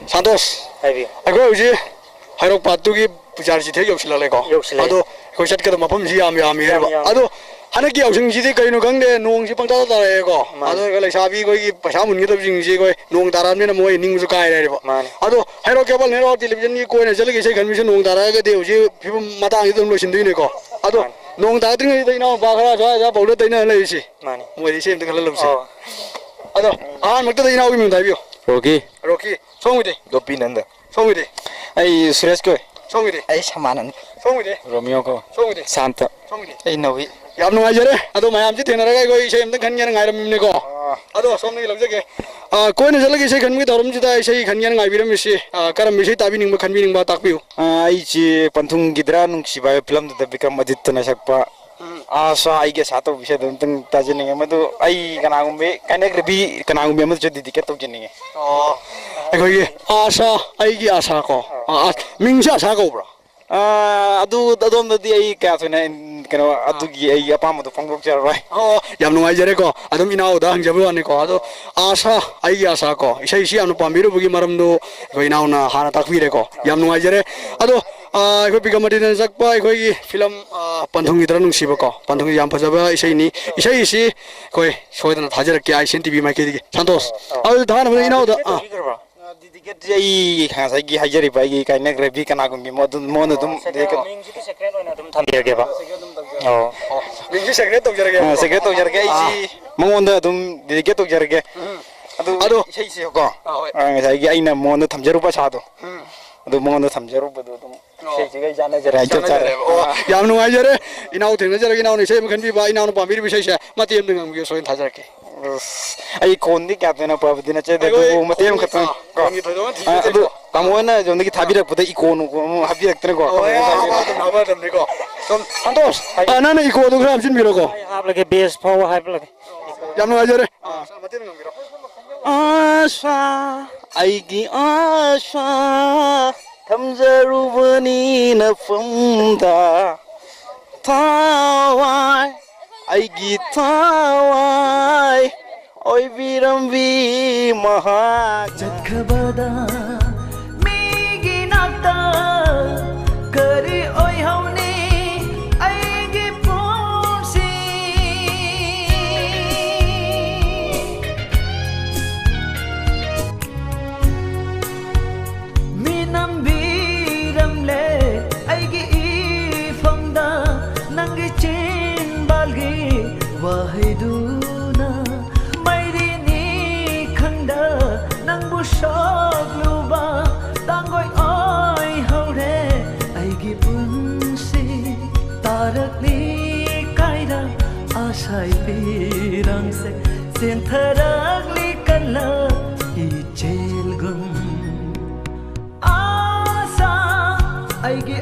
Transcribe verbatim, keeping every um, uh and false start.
ꯁꯟꯇꯣꯁ, ꯍꯥꯏꯕꯤꯌꯨ꯫ ꯑꯩꯈꯣꯏ ꯍꯧꯖꯤꯛ ꯍꯩꯔꯣꯛ ꯄꯥꯠꯇꯨꯒꯤ ꯄꯨꯖꯥꯔꯤꯁꯤ ꯊꯦꯛ ꯌꯧꯁꯤꯜꯂꯛꯂꯦꯀꯣ꯫ ꯌꯧꯁꯤꯜꯂꯛꯑꯦ꯫ ꯑꯗꯣ ꯑꯩꯈꯣꯏ ꯆꯠꯀꯗꯕ ꯃꯐꯝꯁꯤ ꯌꯥꯝ ꯌꯥꯝꯃꯤ ꯌꯥꯝ ꯍꯥꯏꯕ꯫ ꯌꯥꯝꯃꯤ꯫ ꯑꯗꯣ ꯍꯟꯗꯛꯀꯤ ꯌꯥꯎꯁꯪꯁꯤꯗꯤ ꯀꯩꯅꯣ ꯈꯪꯗꯦ, ꯅꯣꯡꯁꯤ ꯄꯪꯇꯥ ꯇꯥꯔꯛꯑꯦꯀꯣ꯫ ꯃꯥꯅꯤ꯫ ꯑꯗꯨꯒ ꯂꯩꯁꯥꯕꯤ ꯑꯩꯈꯣꯏꯒꯤ ꯄꯩꯁꯥ ꯃꯨꯟꯒꯗꯕꯁꯤꯡꯁꯤ ꯑꯩꯈꯣꯏ ꯅꯣꯡ ꯇꯥꯔꯛꯑꯕꯅꯤꯅ ꯃꯣꯏ ꯅꯤꯡꯕꯁꯨ ꯀꯥꯏꯔꯦ ꯍꯥꯏꯔꯤꯕ꯫ ꯃꯥꯅꯤ꯫ ꯑꯗꯣ ꯍꯩꯔꯣꯛ ꯀꯦꯕꯜ ꯅꯦꯠꯋꯥꯔꯛ ꯇꯦꯂꯤꯚꯤꯖꯟꯒꯤ ꯀꯣꯏꯅ ꯆꯠꯂꯒ ꯏꯁꯩ ꯈꯟꯕꯁꯨ ꯅꯣꯡ ꯇꯥꯔꯛꯑꯒꯗꯤ ꯍꯧꯖꯤꯛ ꯐꯤꯕꯝ ꯃꯇꯥꯡꯁꯤꯗ ꯑꯗꯨꯝ ꯂꯣꯏꯁꯤꯟꯗꯣꯏꯅꯤꯀꯣ꯫ ꯑꯗꯣ ꯃꯥꯅꯤ꯫ ꯅꯣꯡ ꯇꯥꯔꯛꯇ꯭ꯔꯤꯉꯩꯗ ꯏꯅꯥꯎꯄꯥ ꯈꯔ ꯁ꯭ꯋꯥꯏꯗ ꯄꯧꯗ ꯇꯩꯅ ꯂꯩꯔꯤꯁꯤ꯫ ꯃꯥꯅꯤ꯫ ꯃꯣꯏꯗ ꯏꯁꯩ ꯑꯝꯇ ꯈꯜꯍꯜꯂꯧꯁꯤ꯫ ꯑꯣ꯫ ꯑꯗꯣ ꯑꯍꯥꯟꯕꯃꯛꯇꯗ ꯏꯅꯥꯎꯒꯤ ꯃꯤꯡꯗ ꯍꯥꯏꯕꯤꯌꯨ꯫ ꯔꯣꯀꯤ꯫ ꯔꯣꯀꯤ꯫ ꯁꯣꯝꯒꯤꯗꯤ? ꯒꯣꯄꯤꯅꯟꯗ꯫ ꯁꯣꯝꯒꯤꯗꯤ? ꯑꯩ ꯁꯨꯔꯦꯁ ꯀꯧꯏ꯫ ꯁꯣꯝꯒꯤꯗꯤ? ꯑꯩ ꯁꯃꯥꯅꯟ꯫ ꯁꯣꯝꯒꯤꯗꯤ? ꯔꯣꯃꯤꯌꯣ ꯀꯧꯏ꯫ ꯁꯣꯝꯒꯤꯗꯤ? ꯁꯥꯟꯇ꯫ ꯁꯣꯝꯒꯤꯗꯤ? ꯑꯩ ꯅꯧꯏ꯫ ꯌꯥꯝ ꯅꯨꯡꯉꯥꯏꯖꯔꯦ꯫ ꯑꯗꯣ ꯃꯌꯥꯝꯁꯤ ꯊꯦꯡꯅꯔꯒ ꯑꯩꯈꯣꯏ ꯏꯁꯩ ꯑꯝꯇꯪ ꯈꯟꯒꯦꯅ ꯉꯥꯏꯔꯝꯃꯤꯕꯅꯤꯀꯣ꯫ ꯑꯥ꯫ ꯑꯗꯣ ꯁꯣꯝꯗꯒꯤ ꯂꯧꯖꯒꯦ꯫ ꯑꯥ, ꯀꯣꯏꯅ ꯆꯠꯂꯒ ꯏꯁꯩ ꯈꯟꯕꯒꯤ ꯊꯧꯔꯝꯁꯤꯗ ꯏꯁꯩ ꯈꯟꯒꯦꯅ ꯉꯥꯏꯕꯤꯔꯝꯃꯤꯁꯤ, ꯑꯥ, ꯀꯔꯝꯕ ꯏꯁꯩ ꯇꯥꯕꯤꯅꯤꯡꯕ, ꯈꯟꯕꯤꯅꯤꯡꯕ ꯇꯥꯛꯄꯤꯌꯨ꯫ ꯑꯥ, ꯑꯩꯁꯤ ꯄꯟꯊꯨꯡꯒꯤꯗ꯭ꯔꯥ ꯅꯨꯡꯁꯤꯕ ꯍꯥꯏꯕ ꯐꯤꯂꯝꯗꯨꯗ ꯕꯤꯀ꯭ꯔꯝ ꯑꯗꯤꯠꯇꯅ ꯁꯛꯄ ꯎꯝ꯫ ꯑꯥꯁꯥ ꯑꯩꯒꯤ ꯑꯥꯁꯥ ꯇꯧꯕ ꯏꯁꯩꯗꯣ ꯑꯝꯇꯪ ꯇꯥꯖꯅꯤꯡꯉꯦ꯫ ꯃꯗꯨ ꯑꯩ ꯀꯅꯥꯒꯨꯝꯕ ꯀꯥꯏꯅꯈ꯭ꯔꯕꯤ ꯀꯅꯥꯒꯨꯝꯕꯤ ꯑꯃꯗꯁꯨ ꯗꯤꯗꯤꯀꯦꯠ ꯇꯧꯖꯅꯤꯡꯉꯦ꯫ ꯑꯣ, ꯑꯩꯈꯣꯏꯒꯤ ꯑꯥꯁꯥ, ꯑꯩꯒꯤ ꯑꯥꯁꯥ ꯀꯣ꯫ ꯑꯥ, ꯑꯥ, ꯃꯤꯡꯁꯦ ꯑꯥꯁꯥ ꯀꯧꯕ꯭ꯔꯥ? ꯑꯥ, ꯑꯗꯨ ꯑꯗꯣꯝꯗꯗꯤ ꯑꯩ ꯀꯌꯥ ꯊꯣꯏꯅ, ꯀꯩꯅꯣ, ꯑꯥ꯫ ꯑꯗꯨꯒꯤ ꯑꯩꯒꯤ ꯑꯄꯥꯝꯕꯗꯣ ꯐꯣꯡꯗꯣꯛꯆꯔꯔꯣꯏ꯫ ꯑꯣ, ꯌꯥꯝ ꯅꯨꯡꯉꯥꯏꯖꯔꯦꯀꯣ꯫ ꯑꯗꯨꯝ ꯏꯅꯥꯎꯗ ꯍꯪꯖꯕ ꯋꯥꯅꯤꯀꯣ꯫ ꯑꯗꯣ ꯑꯥꯁꯥ, ꯑꯩꯒꯤ ꯑꯥꯁꯥ ꯀꯣ, ꯏꯁꯩꯁꯤ ꯌꯥꯝꯅ ꯄꯥꯝꯕꯤꯔꯨꯕꯒꯤ ꯃꯔꯝꯗꯣ ꯑꯩꯈꯣꯏ ꯏꯅꯥꯎꯅ ꯍꯥꯟꯅ ꯇꯥꯛꯄꯤꯔꯦꯀꯣ꯫ ꯌꯥꯝ ꯅꯨꯡꯉꯥꯏꯖꯔꯦ꯫ ꯑꯗꯣ, ꯑꯥ, ꯑꯩꯈꯣꯏ ꯕꯤꯀ꯭ꯔꯃꯥꯗꯤꯇ꯭ꯌꯅ ꯁꯛꯄ ꯑꯩꯈꯣꯏꯒꯤ ꯐꯤꯂꯝ, ꯑꯥ, ꯄꯟꯊꯨꯡꯒꯤꯗ꯭ꯔꯥ ꯅꯨꯡꯁꯤꯕꯀꯣ꯫ ꯄꯟꯊꯨꯡꯒꯤ ꯌꯥꯝ ꯐꯖꯕ ꯏꯁꯩꯅꯤ꯫ ꯏꯁꯩ ꯑꯁꯤ ꯑꯩꯈꯣꯏ ꯁꯣꯏꯗꯅ ꯊꯥꯖꯔꯛꯀꯦ, I C and T V ꯃꯥꯏꯀꯩꯗꯒꯤ꯫ ꯁꯟꯇꯣꯁ, ꯑꯗꯨ ꯊꯥꯅꯕꯗ ꯏꯅꯥꯎꯗ, ꯑꯥ꯫ ꯗꯤꯗꯤꯀꯦꯠꯁꯦ ꯑꯩ ꯉꯁꯥꯏꯒꯤ ꯍꯥꯏꯖꯔꯤꯕ ꯑꯩꯒꯤ ꯀꯥꯏꯅꯈ꯭ꯔꯕꯤ ꯀꯅꯥꯒꯨꯝꯕꯤ ꯃꯗꯨ-, ꯃꯉꯣꯟꯗ ꯑꯗꯨꯝ ꯁꯦꯀ꯭ꯔꯦꯠ, ꯗꯤꯗꯤꯀꯦꯠ ꯃꯤꯡꯁꯤꯗꯤ ꯁꯦꯀ꯭ꯔꯦꯠ ꯑꯣꯏꯅ ꯑꯗꯨꯝ ꯊꯝꯕꯤꯔꯒꯦꯕ꯫ ꯑꯣ꯫ ꯑꯣ, ꯃꯤꯡꯁꯤ ꯁꯦꯀ꯭ꯔꯦꯠ ꯇꯧꯖꯔꯒꯦ꯫ ꯑꯥ, ꯁꯦꯀ꯭ꯔꯦꯠ ꯇꯧꯖꯔꯒꯦ꯫ ꯑꯩꯁꯤ ꯑꯥ꯫ ꯃꯉꯣꯟꯗ ꯑꯗꯨꯝ ꯗꯤꯗꯤꯀꯦꯠ ꯇꯧꯖꯔꯒꯦ꯫ ꯎꯝ꯫ ꯑꯗꯨ ꯑꯗꯣ ꯏꯁꯩꯁꯦꯀꯣ, ꯑꯥ, ꯍꯣꯏ꯫ ꯑꯥ, ꯉꯁꯥꯏꯒꯤ ꯑꯩꯅ ꯃꯉꯣꯟꯗ ꯊꯝꯖꯔꯨꯕ ꯑꯁꯥꯗꯣ, ꯎꯝ꯫ ꯑꯗꯨ ꯃꯉꯣꯟꯗ ꯊꯝꯖꯔꯨꯕꯗꯣ ꯑꯗꯨꯝ ꯑꯣ꯫ ꯏꯁꯩꯁꯤꯒ ꯑꯩ ꯆꯥꯟꯅꯖꯔꯦ, ꯑꯩ ꯆꯞ ꯆꯥꯔꯦ꯫ ꯆꯥꯟꯅꯖꯔꯦꯕ꯫ ꯑꯣ, ꯌꯥꯝ ꯅꯨꯡꯉꯥꯏꯖꯔꯦ꯫ ꯏꯅꯥꯎ ꯊꯦꯡꯅꯖꯔꯒ ꯏꯅꯥꯎꯅ ꯏꯁꯩ ꯑꯃ ꯈꯟꯕꯤꯕ, ꯏꯅꯥꯎꯅ ꯄꯥꯝꯕꯤꯔꯤꯕ ꯏꯁꯩꯁꯦ ꯃꯇꯦꯛ ꯑꯃꯇ ꯉꯪꯕꯤꯌꯨ, ꯁꯣꯏꯗꯅ ꯊꯥꯖꯔꯛꯀꯦ꯫ ꯑꯁ, ꯑꯩ ꯈꯣꯟꯗꯤ ꯀꯌꯥ ꯊꯣꯏꯅ ꯐꯕꯗꯤ ꯅꯠꯆꯗꯦ, ꯑꯩꯈꯣꯏ ꯑꯗꯨꯕꯨ ꯃꯇꯦꯛ ꯈꯣꯟꯒꯤ, ꯑꯃꯈꯛꯇꯪ ꯑꯥ, ꯀꯣ꯫ ꯈꯣꯟꯒꯤ ꯊꯣꯏꯗꯣꯛꯅ ꯑꯥ, ꯑꯗꯨ ꯊꯤꯖꯗꯦꯀꯣ꯫ ꯇꯥꯃꯣ ꯍꯣꯏꯅ ꯑꯁꯣꯝꯗꯒꯤ ꯊꯥꯕꯤꯔꯛꯄꯗ ꯏꯀꯣ ꯅꯨꯡꯀꯣ ꯑꯃꯨꯛ ꯍꯥꯞꯄꯤꯔꯛꯇꯅꯀꯣ꯫ ꯑꯣ, ꯑꯦ, ꯍꯥꯞꯄ ꯑꯗꯨꯝ ꯍꯥꯞꯄ ꯑꯗꯨꯝꯅꯤꯀꯣ꯫ ꯁꯣꯝ ꯁꯟꯇꯣꯁ, ꯑꯥ, ꯅꯪꯅ ꯏꯀꯣꯗꯨ ꯈꯔ ꯍꯥꯞꯆꯤꯟꯕꯤꯔꯣꯀꯣ꯫ ꯑꯩ ꯍꯥꯞꯂꯒꯦ, ꯕꯦꯁ ꯐꯥꯎꯕ ꯍꯥꯞꯂꯒꯦ꯫ ꯌꯥꯝ ꯅꯨꯡꯉꯥꯏꯖꯔꯦ꯫ ꯑꯥ, ꯁꯥꯔ, ꯃꯇꯦꯛ ꯑꯃ ꯉꯪꯕꯤꯔꯣ꯫ ꯑꯥꯁꯥ, ꯑꯩꯒꯤ ꯑꯥꯁꯥ, ꯊꯝꯖꯔꯨꯕꯅꯤ ꯅꯐꯝꯗ꯫ ꯊꯋꯥꯏ, ꯑꯩꯒꯤ ꯊꯋꯥꯏ, ꯑꯣꯏꯕꯤꯔꯝꯕꯤ ꯃꯍꯥꯛ꯫ ꯆꯠꯈ꯭ꯔꯕꯗ ꯇꯥꯔꯛꯂꯤ ꯀꯥꯏꯅ ꯑꯁꯥꯏ ꯄꯤꯔꯥꯡꯁꯦ ꯆꯦꯟꯊꯔꯛꯂꯤ ꯀꯟꯅ ꯏꯆꯦꯜꯒꯨꯝ꯫ ꯑꯥꯁꯥ, ꯑꯩꯒꯤ